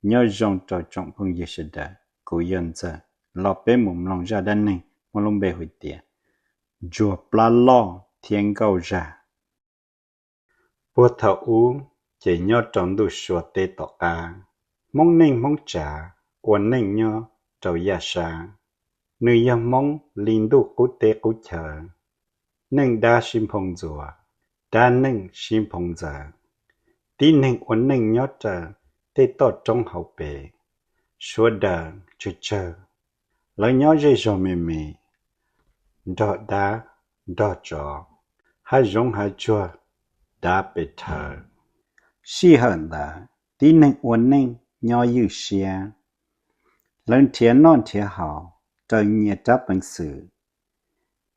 Nyob zoo rau tsoom phooj ywg sawv daws, kuv yog Ntxawg, los peb mus mloog zaj dab neeg muaj lub npe hu tias Ntsuag Plab Loj thiab Nkauj Zag. Puag thaum ub, ces nyob rau ntuj Suav teb tom qab, Hmoob neej Hmoob tsav ua neej nyob rau yaj sab. Nws yog Hmoob li ntuj qub teb qub chaw, neej dab sib nphoo ntxuas, dab neej sib nphoo ntxawm. Tib neeg ua neej nyob raws tej toj roob hauv pes, sawv daws tsawg tsawg, lawv nyob zej zog me me, nrog dab nrog tsov, hav zoov hav tsuag dav pes rhawv. Sij hawm ntawd tib neeg ua neej nyob ywj siab, lawv nrhiav noj nrhiav haus, raws nyias rab peev xwm.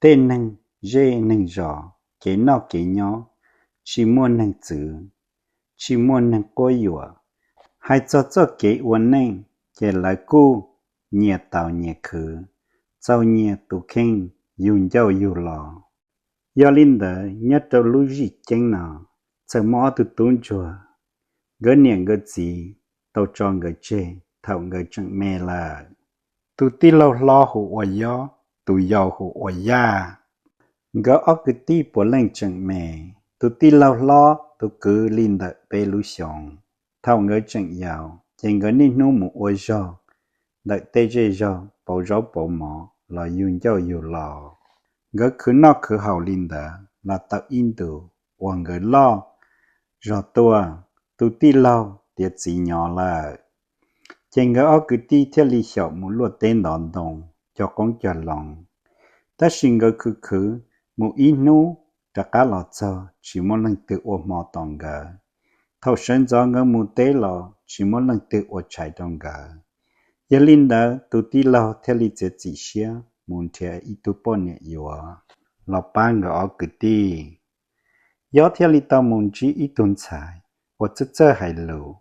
Tej neeg zej neeg zos kev noj kev nyob tsis muaj neeg txwv, tsis muaj neeg quab yuam. Hais txog txoj kev ua neej, ces lawv kuj nyias taus nyias khwv, txaus nyias tus kheej yug ncauj yug lo. Yog li ntawd, nyob rau lub zij ceeb no, txawm muaj ob tug tub ntsuag, nkawd niam nkawd txiv tau tso nkawd tseg thaum nkawd tseem me lawm. Tus tij laug hlob hu ua Yob, tus yau hu ua Yaj. Nkawd ob kwv tij puav leej tseem me. Tus tij laug hlob tus kwv li ntawm peb lub xyoos. Thaum nkawd tseem yau, ces nkawd niaj hnub mus ua zog ntawm tej zej zog pauv zaub pauv mov los yug ncauj yug lo. Nkawd khwv noj khwv haus li ntawd los tau ib ntus uas nkawd loj zog tuaj, tus tij laug tiav txiv nyob lawm. Ces nkawd ob kwv tij thiaj li xyaum mus luaj teb ntov ntoo, cog qoob cog loo. Tab sis nkawd khwv khwv mus ib hnub rov qab los txog tsis muaj leej twg ua hmo tos nkawd. Thaum sawv ntxov nkawd mus teb los tsis muaj leej twg ua tshais rau nkawd. Yog li ntawd tus tij laug thiaj li txiav txim siab mus nrhiav ib tug poj niam yuav los pab nkawd ob kwv tij. Yob thiaj li tau mus ntsib ib tug ntxhais uas txawj txawj hais lus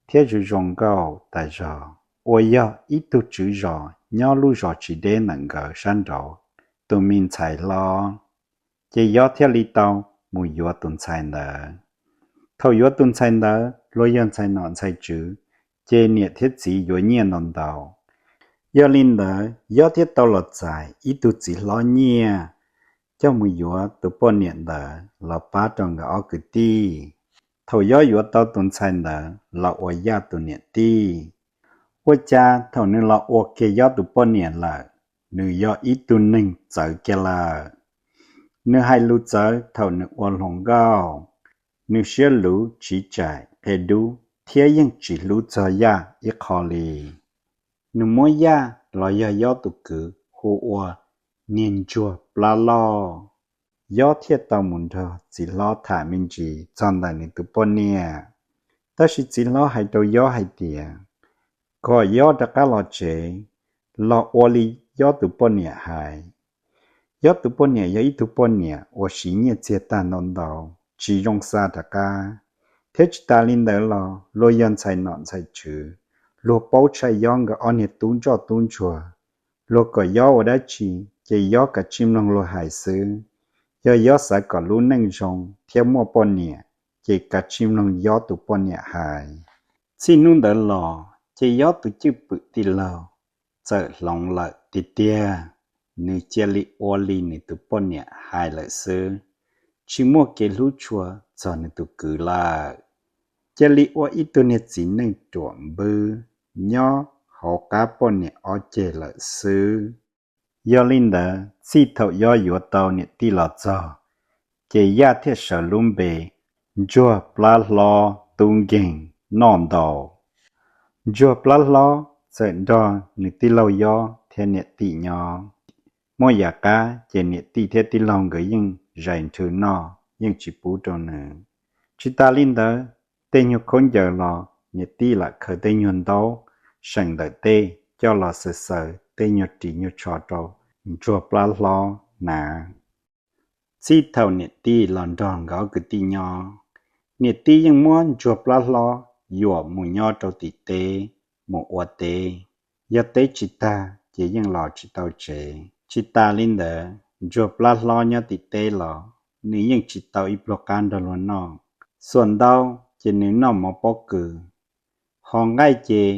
thiab zoo zoo nkauj tas zog, uas yog ib tug tswv zos nyob lub zos tsis deb ntawm nkawd sab nraud, tus me ntxhais hlob. Ces Yob thiaj li tau mus yuav tus ntxhais ntawd. Thaum yuav tus ntxhais ntawd luag yog ntxhais nom ntxhais tswv, ces niam thiab txiv yuav nyiaj ntau ntau. Yog li ntawd Yob thiaj tau los txais ib tug txiv hlob nyiaj coj mus yuav tus poj niam ntawd los pab rau nkawd ob kwv tij. Thaum Yob yuav tau tus ntxhais ntawd los ua Yaj tus niam tij. Ua cas thaum nws los ua kiag Yob tus poj niam lawm, nws yog ib tug neeg txawv kiag lawm. Nws hais lus txawv thaum nws ua hluas nkauj, nws siab luv tsiv tsaim qia dub thiab yeej tsis hlub txog Yaj ib qho li. Nws muab Yaj los yog Yob tus kwv hu ua niag ntsuag plab loj. Yob thiaj tau mus nrog txiv hlob tham me ntsis txog ntawm nws tus poj niam. Tab sis txiv hlob hais rau Yob hais tias kom Yob rov qab los tsev, los ua li Yob tus poj niam hais. Yob tus poj niam yog ib tug poj niam uas siv nyiaj txiag tag ntau ntau, tsis zoo xa rov qab. Thiab tsis tas li ntawd los luag yog ntxhais nom ntxhais tswv, luag paub tshaj Yob nkawd ob niag tub ntsoj tub ntsuag. Luag kom Yob ua dab tsi, ces Yob kav tsij mloog luag hais xwb. Yog Yob xav kom lub neej zoo thiab muaj poj niam, ces kav tsij mloog Yob tus poj niam hais. Txij hnub ntawd los ces Yob tus cwj pwm tij laug txawm hloov lawm tiag tiag, nws cia li ua li nws tus poj niam hais lawm xwb, tsis muaj kev hlub tshua txog nws tus kwv lawm. Cia li ua ib tug niag txiv neej ruam npwb nyob hauv qab poj niam ob ceg lawm xwb. Yog li ntawd, txij thaum Yob yuav tau niam tij los txog, ces Yaj thiaj sawv lub npe Ntsuag Plab Hlob Tub Nkeeg Noj Ntau. Ntsuag Plab Hlob txawm nrog nws tij laug Yob thiab niam tij nyob. Muaj yam qab ces niam tij thiab tij laug nkawd yeej zais nrhw noj, yeej tsis pub rau nws. Tsis tas li ntawd, tej nyuag khaub ncaws los niam tij lam khaws tej nyuag ntaub seem ntawm tej coj los xaws xaws tej nyuag ris nyuag tsho rau Ntsuag Plab Hlob hnav. Txij thaum niam tij los nrog nkawd ob kwv tij nyob, niam tij yeej muab Ntsuag Plab Hlob yuam mus nyob rau tim teb, mus ua teb. Yog teb tsis tag ces yeej los tsis tau tsev. Tsis tas li ntawd, Ntsuag Plab Hlob nyob tim teb los nws yeej tsis tau ib pluag qab nrog luag noj. Xuam ntau ces nws noj mov pob kws, Ho nqaij ces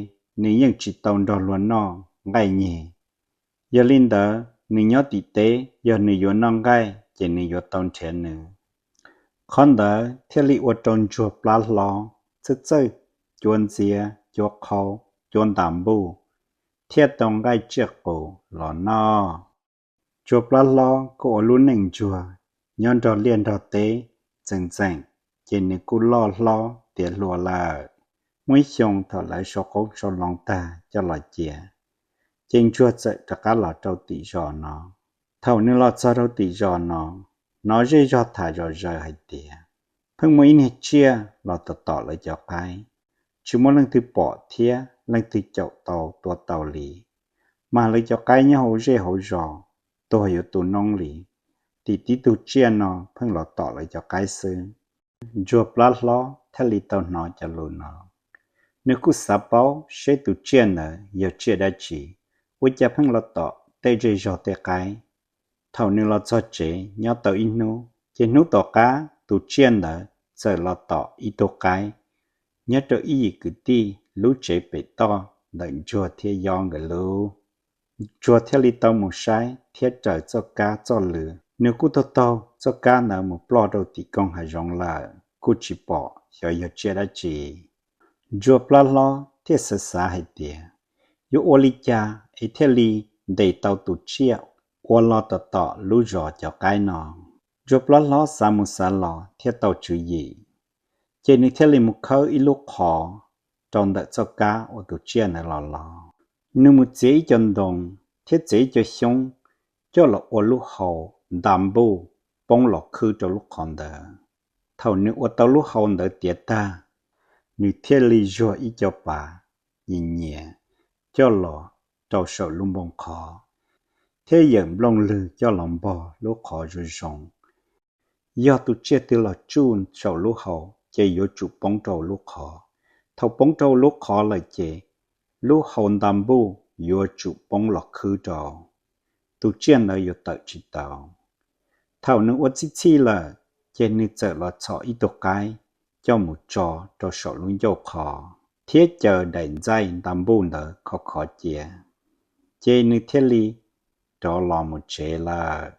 nws yeej tsis tau nrog luag noj nqaij nyeg. Yog li ntawd nws nyob tim teb, yog nws yuav noj nqaij ces nws yuav tau nrhiav nws. Qhov ntawd thiaj li ua rau ntsuag plab hlob txawj txawj cua ntxiav, cua qhau, cua ntas npuj, thiaj tau nqaij tsiaj qus los noj. Ntsuag plab hlob kuj ua lub neej ntsuag nyob nrog liaj nrog teb txeem txeem, ces nws kuj loj hlob tiav hluas lawm. Muaj ib xyoo thaum lawv sau qoob sau loo tag coj los cia, ces ntsuag txawm rov qab los rau tim zos no. Thaum nws los txog rau tim zos no, hnov zej zog tham zom zaws hais tias pheej muaj ib niag tsiaj los tom tom lawv cov qaib, tsis muaj leej twg pom thiab leej twg caum tau tua tau li. Mas lawv cov qaib nyob hauv zej hauv zos tuag yuav tu noob li. Tim tib tug tsiaj no pheej los tom lawv cov qaib xwb. Ntsuag plab hlob thiaj li tau hnov cov lus no. Nws kuj xav paub seb tus tsiaj ntawd yog tsiaj dab tsi, ua cas pheej los tom tej zej zog tej qaib. Thaum nws los txog tsev nyob tau ib hnub, ces hnub tom qab tus tsiaj ntawd txawm los tom ib tug qaib nyob rau ib yim kwv tij lub tsev pem toj ntawm ntsuag thiab yob nkawd lub. Ntsuag thiaj li tau mus saib thiab raws txoj kab txoj lw, nws kuj taug taug txoj kab ntawd mus ploj rau tim koog hav zoov lawm, kuj tsis pom xyov yog tsiaj dab tsi. Ntsuag plab hlob thiaj xav xav hais tias yuav ua li cas es thiaj li ntes tau tus tsiaj uas los tom tom lub zos cov qaib no. Ntsuag plab hlob xav mus xav los thiaj tau tswv yim, ces nws thiaj li mus khawb ib lub qhov rau ntawm txoj kab uas tus tsiaj ntawd los los. Nws mus txiav ib co ntoo thiab txiav ib co xyoob coj los ua lub hau nta npuj poob los khwb rau lub qhov ntawd. Thaum nws ua tau lub hau ntawd tiav tag, nws thiaj li zuag ib co pas nyias nyias coj los rau saum lub npoo qhov, thiab yawm nplooj lwg coj los npog lub qhov zoo zoo. Yog tus tsiaj twg los tsuj saum lub hau ces yuav tsum poob rau lub qhov. Thaum poob rau lub qhov lawm ces lub hau nta npuj yuav tsum poob los khwb rau. Tus tsiaj ntawd yuav tawm tsis tau. Thaum nws ua txhij txhij lawm, ces nws txawm los txhom ib tug qaib coj mus tso rau saum lub ncauj qhov, thiab caws daim ntxaij nta npuj ntawd khov khov cia, ces nws thiaj li rov los mus tsev lawm.